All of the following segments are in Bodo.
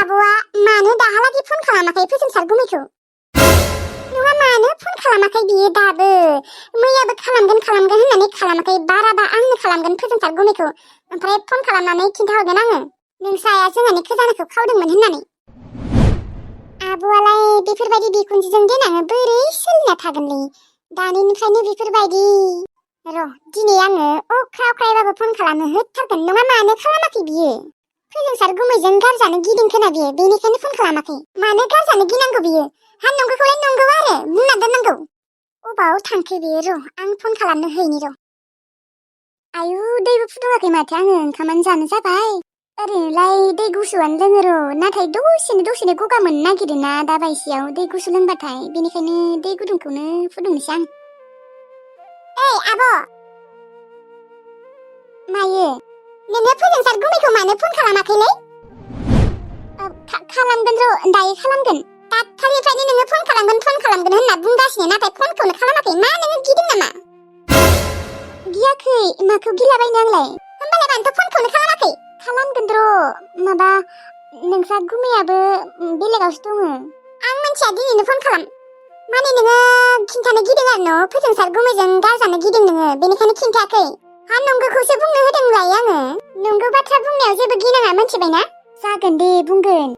आब'आ मानो दाहालागै फन खालामाखै फोजोंसार गुमैखौ? नङा मानो फन खालामाखै बियो दाबो? मैयाबो खालामगोन होननानै खालामाखै, बाराबा आंनो खालामगोन फोजोंसार गुमैखौ। ओमफ्राय फन खालामनानै खिन्थाहरगोन आङो नोंसा आइया जोंहानि खोजानाखौ खावदोंमोन होननानै। आब'आलाय बेफोरबायदि बिखुनजोजों देनां बोरै सोलिना थागोनलै? दानिनिफ्रायनो बेफोरबायदि। र' दिनै आङो अख्रायबाबो फन खालामनो होथारगोन। नङा मानो खालामाखै बियो? फोजोंसार गुमैजों गारजानो गिदोंखोना बियो, बेनिखायनो फन खालामाखै। मानो गारजानो गिनांगौ बियो? नंगौखौलाय नंगौ आरो बुंना दोननांगौ। अबाव थांखो बियो? र' आं फन खालामनो हैनि र'। आयु दैबो फुदुङाखै माथो आङो, ओंखामानो जानो जाबाय। ओरैनोलाय दै गुसुआनो लोङो र', नाथाय दसेनो गगा मोननो नागिरो ना दा बायसेयाव दै गुसु लोंबाथाय, बेनिखायनो दै गुदुंखौनो फुदुंनोसै आं। ओइ आब'। मायो? नोङो फोजोंसार गुमैखौ मानो फन खालामाखैलै? खालामगोन र', दायो खालामगोन। दाखालिनिफ्रायनो नोङो फन खालामगोन होनना बुंगासिनो, नाथाय फनखौनो खालामाखै। मा नोङो गिदों नामा? गियाखै, माखौ गिलाबायनो आंलाय? होमबालाय मानोथो फनखौनो खालामाखै? खालामगोन र', माबा नोंसा गुमैयाबो बेलेगावसो दङ। आं मिथिया, दिनैनो फन खालाम। माने नोङो खिन्थानो गिदों आरो न' फोजोंसार गुमैजों गारजानो गिदों नोङो, बेनिखायनो खिन्थायाखै। नंगौखौसो बुंनो होदोंलाय आङो। नंगौ बाथ्रा बुंनायाव जेबो गिनाङा, मिथिबायना? जागोन दे बुंगोन।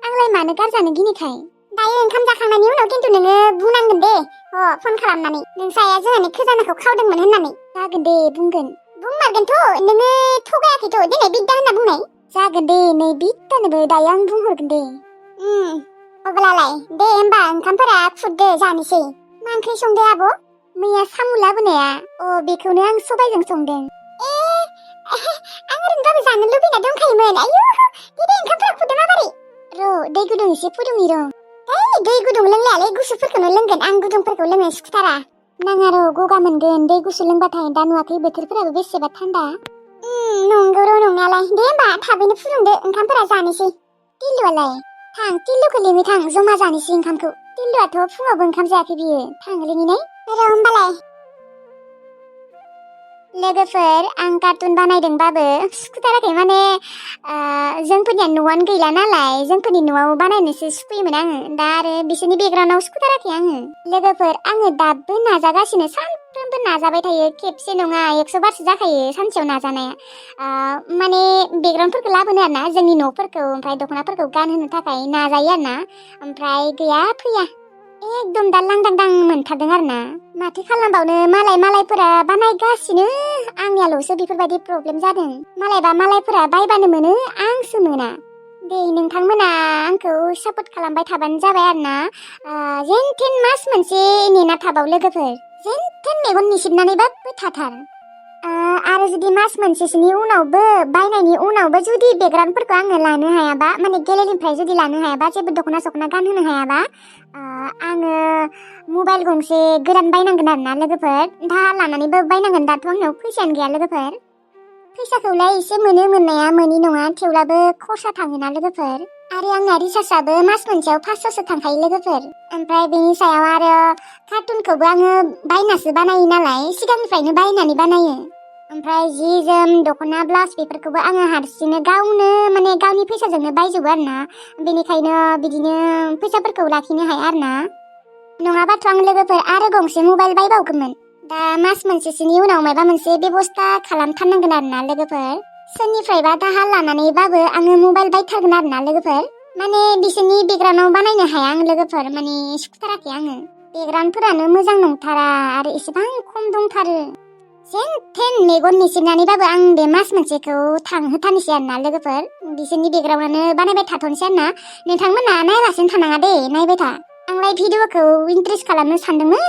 आंलाय मानो गारजानो गिनोखाय? दायो ओंखाम जाखांनायनि उनाव खिन्थु नोङो बुंनांगोन दे, फन खालामनानै नोंसा आइया जोंहानि खोजानाखौ खावदोंमोन होननानै। जागोन दे बुंगोन। बुंमारगोनथ', नोङो थगायाखैथ' दिनै बिद्दा होनना बुंनाय। जागोन दे, नै बिद्दानोबो दायो आं बुंहरगोन दे। अब्लालाय दे होमबा ओंखामफोरा खुरदो, जानोसै। मा ओंख्रि संदो आब'? मैया साम' लाबोनाया, बेखौनो आं सबायजों संदों। आं ओरैनोबाबो जानो लुबैना दंखायोमोन। आयु दे ओंखामफोरा खुरदो माबारै? र' दै गुदुं एसे फुदुंनि र'। दै गुदुं लोंलायालै, गुसुफोरखौनो लोंगोन। आं गुदुंफोरखौ लोंनो सुखुथारा। नाङा र', गगा मोनगोन दै गुसु लोंबाथाय। दा नुवाखै बोथोरफोराबो बेसेबा थान्दा। नंगौ र' नंनायालाय। दे होमबा थाबैनो फुदुंदो, ओंखामफोरा जानोसै। टिल्लुआलाय? थांखौ लिङो, थां जमा जानोसै ओंखामखौ। टिल्लुआथ' फुङावबो ओंखाम जायाखै बियो। थां लिङिनाय। र' होमबालाय। लोगोफोर, आं कार्टुन बानायदोंबाबो सुखुथाराखै। माने जोंफोरनिया न'आनो गैला नालाय, जोंफोरनि न'आव बानायनोसो सुखुयोमोन आङो। दा आरो बिसोरनि बेकग्राउन्डआव सुखुथाराखै आङो। लोगोफोर, आङो दाबो नाजागासिनो, सानफ्रोमबो नाजाबाय थायो। खेबसे नङा 100 बारसो जाखायो सानसेयाव नाजानाया। माने बेकग्राउन्डफोरखौ लाबोनो आरोना, जोंनि न'फोरखौ ओमफ्राय दख'नाफोरखौ गानहोनो थाखाय नाजायो आरोना, ओमफ्राय गैया फैया। एकदम दा लांदां मोनथारदों आरोना। माथो खालामबावनो, मालायफोरा बानायगासिनो, आंनियाल'सो बेफोरबायदि प्रब्लेम जादों। मालायफोरा बायबानो मोनो, आंसो मोना। दे नोंथांमोना आंखौ सापर्ट खालामबाय थाबानो जाबाय आरोना। जेनथेन मास मोनसे नेना थाबाव लोगोफोर, जेनथेन मेगन निसिबनानैबाबो थाथार। आरो जुदि मास मोनसेसोनि उनावबो, बायनायनि उनावबो जुदि बेकग्राउन्डफोरखौ आङो लानो हायाबा, माने गेलेरिनिफ्राय जुदि लानो हायाबा, जेबो दख'ना सख'ना गानहोनो हायाबा, आङो मबाइल गंसे गोदान बायनांगोन आरोना लोगोफोर। दाहा लानानैबो बायनांगोन, दाथ' आंनाव फैसायानो गैया लोगोफोर। फैसाखौलाय एसे मोननाया मोनि नङा, थेवब्लाबो खरसा थाङोना लोगोफोर। आरो आंना रिसार्जआबो मास मोनसेयाव 500सो थांखायो लोगोफोर। ओमफ्राय बेनि सायाव आरो कार्टुनखौबो आङो बायनासो बानायो नालाय, सिगांनिफ्रायनो बायनानै बानायो। ओमफ्राय जि जोम दख'ना ब्लाउस बेफोरखौबो आङो हारसिंनो गावनो माने गावनि फैसाजोंनो बायजोबो आरोना। बेनिखायनो बिदिनो फैसाफोरखौ लाखिनो हाया आरोना। नङाबाथ' आं लोगोफोर आरो गंसे मबाइल बायबावगौमोन। दा मास मोनसेसोनि उनाव माबा मोनसे बेबस्था खालामथारनांगोन आरोना लोगोफोर। सोरनिफ्रायबा दाहार लानानैबाबो आङो मबाइल बायथारगोन आरोना लोगोफोर। माने बिसोरनि बेकग्राउन्डआव बानायनो हाया आं लोगोफोर, माने सुखुथाराखै आङो। बेकग्राउन्डफोरानो मोजां नंथारा, आरो एसेबां खम दंथारो। जेनथेन मेगन निसिबनानैबाबो आं बे मास मोनसेखौ थांहोथारनोसै आरोना लोगोफोर। बिसोरनि बेकग्राउन्डआनो बानायबाय थाथ'नोसै आरोना। नोंथांमोना नायालासिनो थानाङा दे, नायबाय था। आंलाय भिडिअखौ इन्ट्रेस्ट खालामनो सानदोंमोन।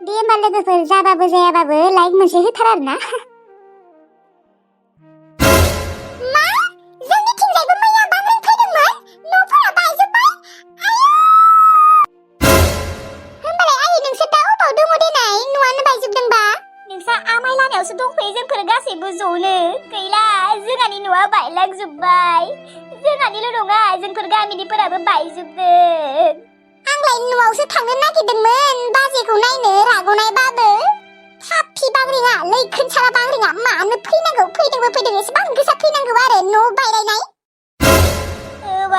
दे होमबा लोगोफोर, जाबाबो जायाबाबो लाइक मोनसे होथार आरोना। मा? जोंनिथिंजायबो मैया बांग्रिं फैदोंमोन? न'फोरा बायजोब्बाय? होमबालाय आयै नोंसोर दा अबाव दङ देनाय? न'आनो बायजोबदोंबा? नोंसा आमाय लानायावसो दंफैयो जोंफोर गासैबो ज'नो। गैला, जोंहानि न'आ बायलांजोब्बाय। जोंहानिल' नङा, जोंफोर गामिनिफोराबो बायजोबदों। आंलाय न'आवसो थांनो नागिरदोंमोन, बाजेखौ नायनो राग'नायबाबो। थाफि बांग्रिङा, लैखोन सारा बांग्रिङा मानो फैनांगौ? फैदोंबो फैदों, एसेबां गोसा फैनांगौ आरो न' बायलायनाय।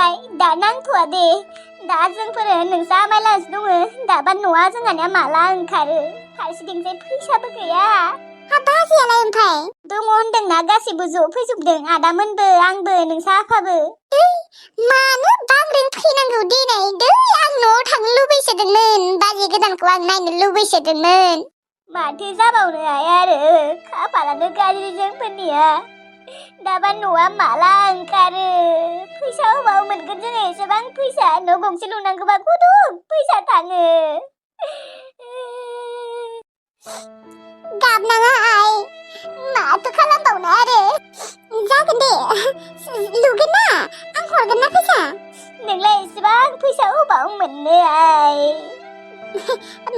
आइ दा नांथ'आ दे दा जोंफोरो नोंसा आमाइलाहासो दङ दाबा न'आ जोंहानिया माला ओंखारो फारसेथिंजाय फैसाबो गैया हा बाजैयालाय ओमफ्राय दङ होनदोंना गासैबो ज' फैजोबदों आदामोनबो आंबो नोंसा आफाबो मानो बांग्रिं फैनांगौ देनाय दै आं न'आव थांनो लुबैसोदोंमोन बाजै गोदानखौ आं नायनो लुबैसोदोंमोन माथो जाबावनो आइ आरो खाफालानो गाज्रि जोंफोरनिया दाबा न'आ माला ओंखारो फैसा होबाव मोनगोन जोङो एसेबां फैसा न' गंसे लुनांगौबा गुदुं फैसा थाङो गाबनाङा आइ माथो खालामबावनो आरो जागोन दे लुगोन ना आं हरगोन ना फैसा नोंलाय एसेबां फैसा होबाव मोननो आइ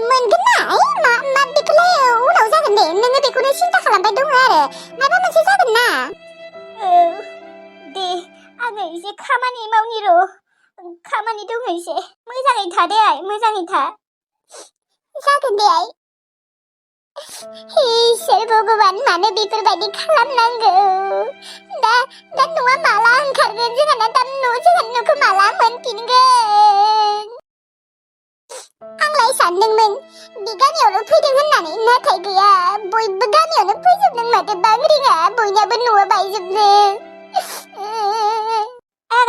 मोनगोन ना मा बेखौलाय उनाव जागोन दे नोङो बेखौनो सिन्था खालामबाय दङ आरो माबा मोनसे जागोन ना दे आङो एसे खामानि मावनि र' खामानि दङ एसे मोजाङै था दे आइ मोजाङै था जागोन दे आइ इसोर भगबान मानो बेफोरबायदि खालामनांगौ दा न'आ माला ओंखारगोन जोंहाना दा जोंहानि न'खौ माला मोनफिनगोन आंलाय सानदोंमोन बे गामियावल' फैदों होननानै नाथाय गैया बयबो गामियावनो फैजोबदों माथो बांग्रिङा बयनाबो न'आ बायजोबदों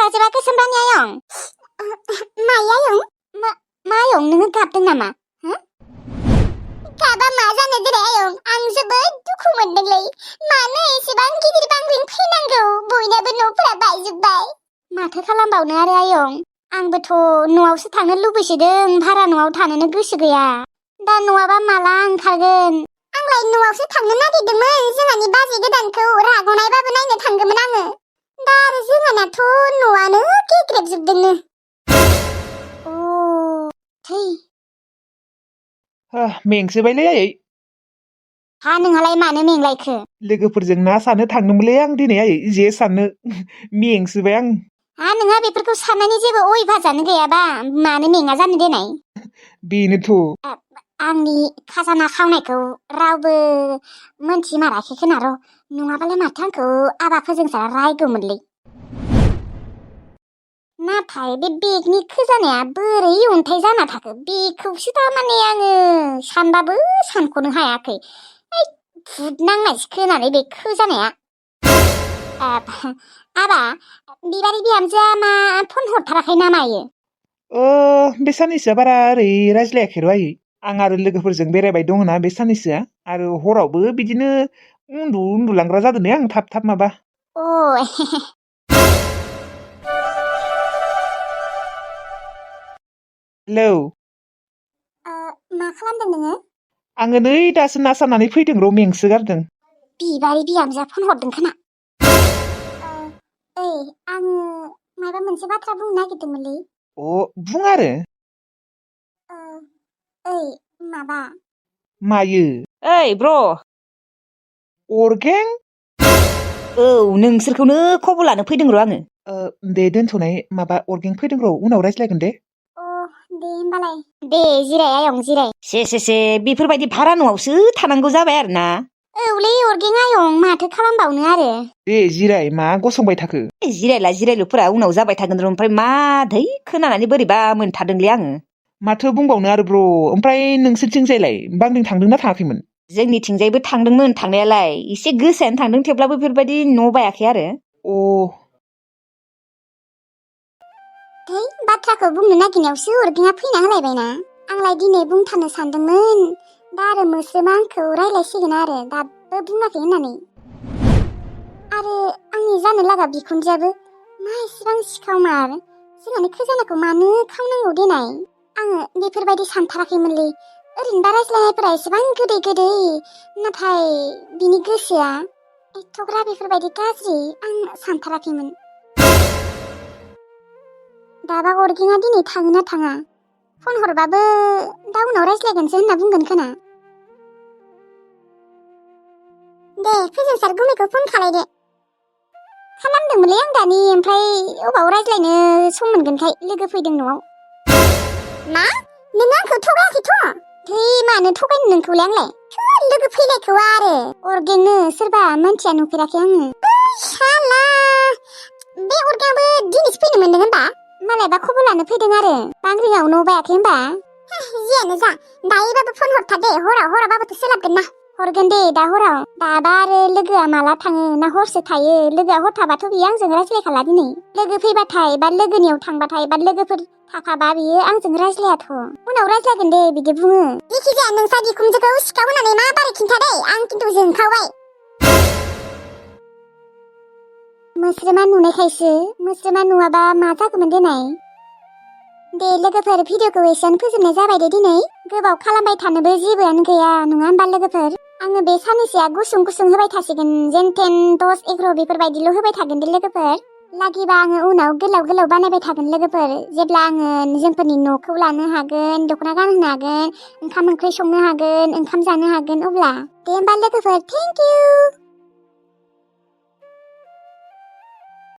राजाबा गोसोमबानि आयं माइ आयं मा आयं नोङो गाबदों नामा गाबा मा जानो देरै आयं आं जोबोद दुखु मोनदोंलै मानो एसेबां गिदिर बांग्रिं फैनांगौ बयनाबो न'फोरा बायजोब्बाय माथो खालामबावनो आरो आयं आंबोथ' न'आवसो थांनो लुबैसोदों भारा न'आव थानोनो गोसो गैया दा न'आबा माला ओंखारगोन आंलाय न'आवसो थांनो नागिरदोंमोन जोंहानि बाजै गोदानखौ राग'नायबाबो नायनो थांगौमोन आङो दा आरो जोंहानाथ' न'आनो गेग्रेबजोबदोंनो थै मेंसोबायलै आयै हा नोंहालाय मानो मेंलायखो लोगोफोरजों ना सारनो थांदोंमोनलै आं दिनै आयै जे सारनो मेंसोबाय आं हा नोंहा बेफोरखौ साननायनि जेबो अयभासानो गैयाबा मानो मेङा जानो देनाय बेनोथ' आंनि खाजाना खावनायखौ रावबो मोनथिमाराखै खोना र' नङाबालाय माथो आंखौ आबाफोरजोंसो रायगौमोनलै नाथाय बे बेगनि खोजानाया बोरै अन्थाइ जाना थाखो बेखौसो थारमाने आङो सानबाबो सानख'नो हायाखै भुत नांनायसो खोनालै बे खोजानाया आबा बिबारि बिहामजोआ मा फन हरथाराखै ना मायो बे साननैसोआ बारा ओरै रायज्लायाखै र' आयै आं आरो लोगोफोरजों बेरायबाय दङना बे साननैसोआ आरो हरावबो बिदिनो उन्दुलांग्रा जादों आं थाब माबा हेलौ मा खालामदों नोङो आङो नै दासो ना सारनानै फैदों र' मेंसो गारदों बिबारि बिहामजोआ फन हरदों खोमा आङो माबा मोनसे बाथ्रा बुंनो नागिरदोंमोनलै बुं आरो माबा मायो ओइ ब्र' अरगें औ नोंसोरखौनो खबर लानो फैदों र' आङो दे दोनथ'नाय माबा अरगें फैदों र' उनाव रायज्लायगोन दे दे होमबालाय दे जिराय आयं जिराय से बेफोरबायदि भारा न'आवसो थानांगौ जाबाय आरो ना औलै अरगें आयं माथो खालामबावनो आरो दे जिराय मा गसंबाय थाखो जिरायलुफोरा उनाव जाबाय थागोन र' ओमफ्राय मा धै खोनानानै बोरैबा मोनथारदोंलै आङो माथो बुंबावनो आरो ब्र' ओमफ्राय नोंसोरथिंजायलाय बांग्रिं थांदोंना थाङाखैमोन जोंनिथिंजायबो थांदोंमोन थांनायालाय एसे गोसायानो थांदों थेवब्लाबो बेफोरबायदि न' बायाखै आरो बाथ्राखौ बुंनो नागिरनायावसो अरगेंआ फैना होलायबायना आंलाय दिनै बुंथारनो सानदोंमोन दा आरो मोस्रोमा आंखौ रायलायसिगोन आरो दाबो बुङाखै होननानै आरो आंनि जानो लागा बिखुनजोआबो मा एसेबां सिखावमार जोंहानि खोजानाखौ मानो खावनांगौ देनाय आङो बेफोरबायदि सानथाराखैमोनलै ओरैनोबा रायज्लायनायफोरा एसेबां गोदै नाथाय बिनि गोसोआ एथ'ग्रा बेफोरबायदि गाज्रि आं सानथाराखैमोन दाबा अरगेंआ दिनै थाङो ना थाङा फन हरबाबो दा उनाव रायज्लायगोनसो होनना बुंगोन खोना दे फोजोंसार गुमैखौ फन खालायदो खालामदोंमोनलै आं दानि ओमफ्राय अबाव रायज्लायनो सम मोनगोनखाय लोगो फैदों न'आव मा नों आंखौ थगायाखैथ' धै मानो थगायनो नोंखौलाय आंलाय लोगो फैलायखौ आरो अरगेंनो सोरबा मानसिया नुफेराखै आङो साला बे अरगेंआबो दिनैसो फैनो मोनदों होनबा मालायबा खबर लानो फैदों आरो बांग्रिङाव न' बायाखै होनबा जियानो जा दायोबाबो फन हरथा दे हराबाबोथ' सोलाबगोन ना हरगोन दे दा हराव दाबा आरो लोगोआ माला थाङो ना हरसो थायो लोगोआ हर थाबाथ' बियो आंजों रायज्लायखाला दिनै लोगो फैबाथाय बा लोगोनियाव थांबाथाय बा लोगोफोर थाखाबा बियो आंजों रायज्लायाथ' उनाव रायज्लायगोन दे बिदि बुङो जिखिजाया नोंसा बिखुमजोखौ सिखाव होनानै माबारै खिन्थादै आं खिन्थु जोंखावबाय मोस्रोमा नुनायखायसो मोस्रोमा नुवाबा मा जागौमोन देनाय दे लोगोफोर भिडिअखौ एसेयावनो फोजोबनाय जाबाय दे दिनै गोबाव खालामबाय थानोबो जेबोआनो गैया नङा होमबा लोगोफोर आङो बे साननैसोआ गुसुं होबाय थासिगोन जेन 10-11 बेफोरबायदिल' होबाय थागोन दे लोगोफोर लागिबा आङो उनाव गोलाव बानायबाय थागोन लोगोफोर जेब्ला आङो जोंफोरनि न'खौ लानो हागोन दख'ना गानहोनो हागोन ओंखाम ओंख्रि संनो हागोन ओंखाम जानो हागोन अब्ला दे होमबा लोगोफोर थेंक इउ